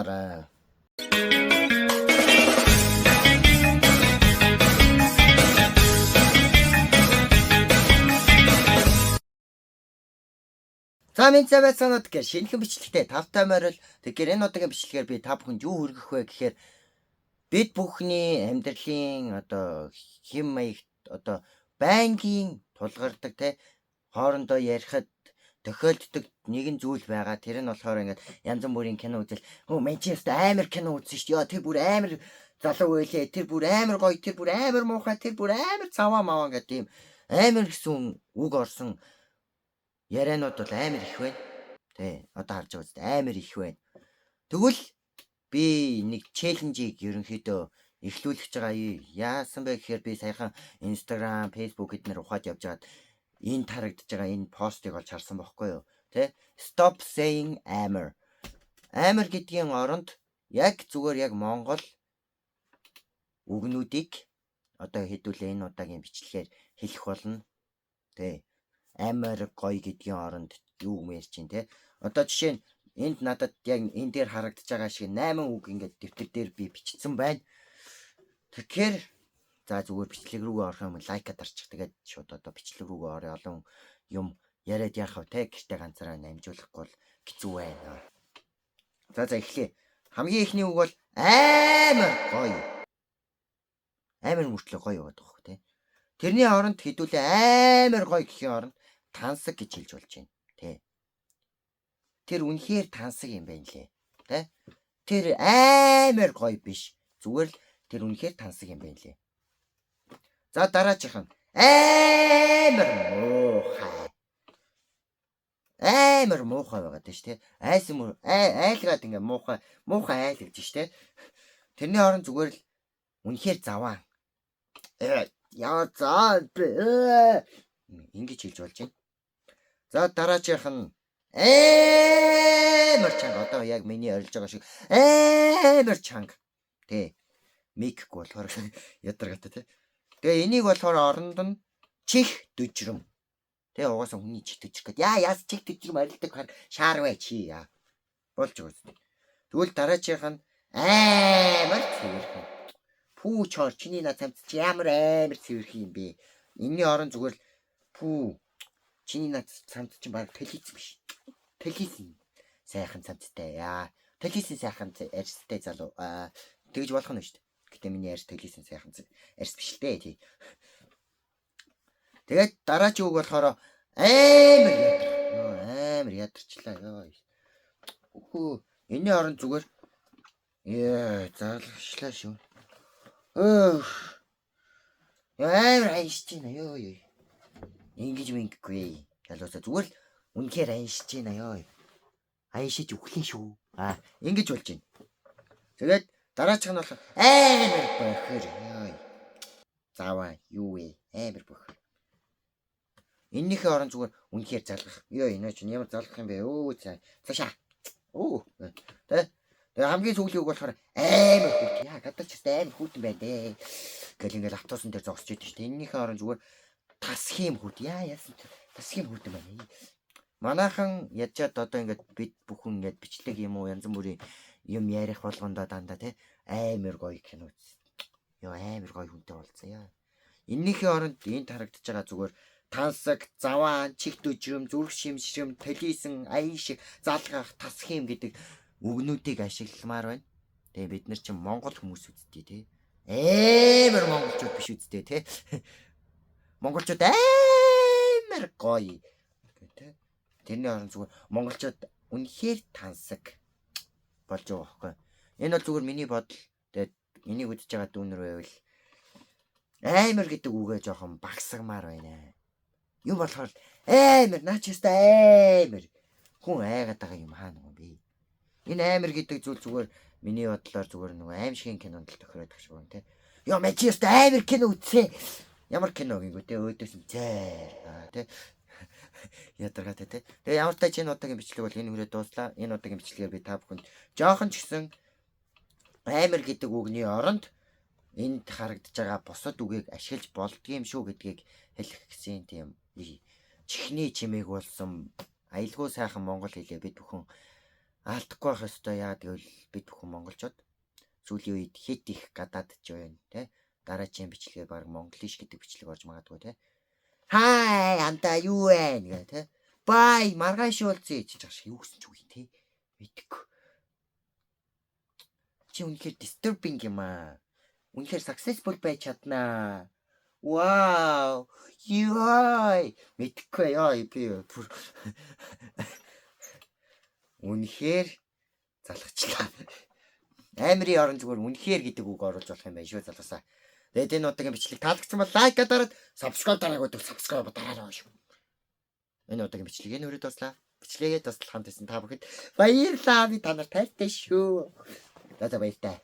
дараарай. За минь цай байцгаана уу, тэгэхээр шинэхэн бичлэгтэй тавтай морил. Тэгэхээр энэ удаагийн бичлэгээр би та бүхэнд юу хүргэх вэ гэхээр бид бүхний амьдралын одоо хэм маягт одоо байнгын тулгардаг, те, хоорондоо ярихад тохиолддог нэгэн зүйл байгаа. Тэр нь болохоор ингээд янз бүрийн кино үзэл. "Хөө, мен чи ёстой амар кино үзсэн шүү дээ. Ёо, тэр бүр амар залуу байлээ. Тэр бүр амар гоё, тэр бүр амар муухай, тэр бүр амар цаваа маваа" гэдэг тийм амар гэсэн үг орсон ярианууд бол амар их байна. Тэ, одоо харж байгаа үст амар их байна. Тэгвэл би нэг challenge ийг ерөнхийдөө эхлүүлэх гэж байгаа. Яасан бэ гэхээр би саяхан Instagram, Facebook эднэр ухаад явж байгаад энэ тарагдж байгаа энэ постыг олж харсан бохгүй юу? Тэ? Stop saying амар. Амар гэдгийн оронд яг зүгээр яг Монгол үгнүүдийг одоо хэдүүлээ энэ удаагийн бичлэгээр хэлэх болно. Тэ. Амар гоё гэдгийн оронд юу гэмээр чинь, те. Одоо жишээ нь энд надад яг энэ дээр харагдаж байгаа шиг 8 үг ингээд дэвтэр дээр би бичсэн байна. Тэгэхээр за, зүгээр бичлэг рүүгээ орох юм like аа дарчих. Тэгээд шууд одоо бичлэг рүүгээ орё. Олон юм яриад яах вэ, те, гэртээ ганцаараа намжуулахгүй бол хэцүү байна. За за, эхлэе. Хамгийн эхний үг бол амар гоё. Амар мөртлөө гоё яваад байгаа хөх, те. Тэрний оронд хэдүүлээ амар гоё гэхийн оронд тансаг гэж хэлж болж байна. Тэ. Тэр үнэхээр тансаг юм байна лээ. Тэ. Тэр амар гоё биш. Зүгээр л тэр үнэхээр тансаг юм байна лээ. За, дараачих нь амар муухай. Амар муухай байгаа тийм шүү, тэ. Айсан айлгаад ингээ муухай муухай айл гэж шүү, тэ. Тэрний оронд зүгээр л үнэхээр заваан. Яа, за, ингэж хэлж болж байна. За, дараачих нь амар чанга. Одоо яг миний орилж байгаа шиг амар чанга. Тэ. Микгүй болохоор ядаргатай, тэ. Тэгээ энийг болохоор оронд нь чих дүжрэм. Тэ, угаасаа хүний чих дүжрэх гээд яа яас чих дүжрэм орилдог хар шаар бай чи яа. Болж байгаа. Тэгвэл дараачих нь амар цэвэрхэн. Пүү, чоор, чиний над цамц чи ямар амар цэвэрхэн юм бэ? Энийний орон зүгээр л пүү, чиний над цамц чинь баг толиц биш. Толисын сайхан цамцтай яа. Толисын сайхан арьстай залуу. Аа, тэгж болох нь шүү дээ. Гэтэ миний арьс толисын сайхан арьс биш л дээ, тий. Тэгээд дараагийн үг болохоор амар ядар. Йоо, амар ядарчлаа ёо. Үхүү, энэний орон зүгээр яа, залгачлаа шүү. Өөх. Амар аяншиж байна ёо ёо. Ингэж мингэхгүй. Ялуусаа зүгээр л үнэхээр аяншиж байна ёо. Аяншиж өглөө шүү. Аа, ингэж болж байна. Тэгээд дараачих нь болохоор амар бохир. Ёо. Заваа юу вэ? Амар бохир. Эннийхээ орон зүгээр үнэхээр залгах. Ёо, энэ чинь ямар залгах юм бэ? Өө, за. Цаашаа. Өө. Тэ. Тэгээ хамгийн сүүлийн үг болохоор амар хүүт. Яа, гадар ч гэсэн амар хүүтэн байна дээ. Гэл ингээл автобусан дээр зогсож идэв шүү дээ. Эннийхээ орон зүгээр тасхийн хүүт. Яа, яасан тасхийн хүүтэн байна. Манайхан яжаад одоо ингээд бид бүхэн ингээд бичлэг юм уу, янз бүрийн юм ярих болгондоо дандаа, те, амар гоё кино үзсэн. Йоо, амар гоё хүнтэй уулзсан яа. Эннийхээ оронд энд харагдаж байгаа зүгээр тансаг, заваан, чих дүжрэм, зүрх шимшрэм, толисон, аян шиг, залгах, тасах юм гэдэг үгнүүдийг ашигламаар байна. Тэгээ бид нар чинь монгол хүмүүс үсттэй, тий. Амар монголчууд биш үсттэй, тий. Монголчууд амар гоё гэх, тий. Тэрний оронд зүгээр монголчууд үнэхээр тансаг болж байгаа байхгүй. Энэ бол зүгээр миний бодол. Тэгээд энийг үзэж байгаа дүүнер байвал амар гэдэг үгээ жоохон багсгамаар байна. Юм болохоор амар наа чи өстой амар хүн айгаад байгаа юм хаана юм бэ? Энэ амар гэдэг зүйл зүгээр миний бодлоор зүгээр нөгөө аимшигын кинонд л тохироод тах шиг байна, те. Йоо, мэ чи өстой амар кино үзсэн. Ямар кино гингүү, те, өөдөөс нь зээр аа, те. Ядаргаатай, те. Тэгээ ямар ч тач энэ удаагийн бичлэг бол энэ хүрээ дууслаа. Энэ удаагийн бичлэгээр би та бүхэнд жоохон ч гэсэн амар гэдэг үгний оронд энд харагдаж байгаа бусад үгийг ашиглаж болдгийм шүү гэдгийг хэлэх гэсэн тийм чихний чимээг болсон аюулгүй сайхан монгол хэлээ бид бүхэн Алдахгүй байх ёстой. Яа гэвэл бид бүхэн монголчууд сүүлийн үед хэд их гадаадч байна те. Дараагийн бичлэгээр баг Monglish гэдэг бичлэг орж магадгүй те. Хай, анда юу вэ гэх те. Bye, маргааш уулзъя гэж чаш юу гэсэн ч үг юм те. Мэдэхгүй. Чи үнэхээр disturbing юм аа. Үнэхээр successful байж чаднаа. Вау. Йой. Мэдэхгүй ёо, би бүр үнэхээр залхачлаа. Амирын орон зүгээр үнэхээр гэдэг үг оруулж болох юм байна шүү, залуусаа. Тэгээд энэ удаагийн бичлэг таалагдсан бол like дараад, subscribe дараагүй бол subscribe дараарай шүү. Энэ удаагийн бичлэг энэ хүрээд дууслаа. Бичлэгээ дуслах хамт байсан та бүхэнд баярлалаа. Би та нар тайртай шүү. За за, баяртай.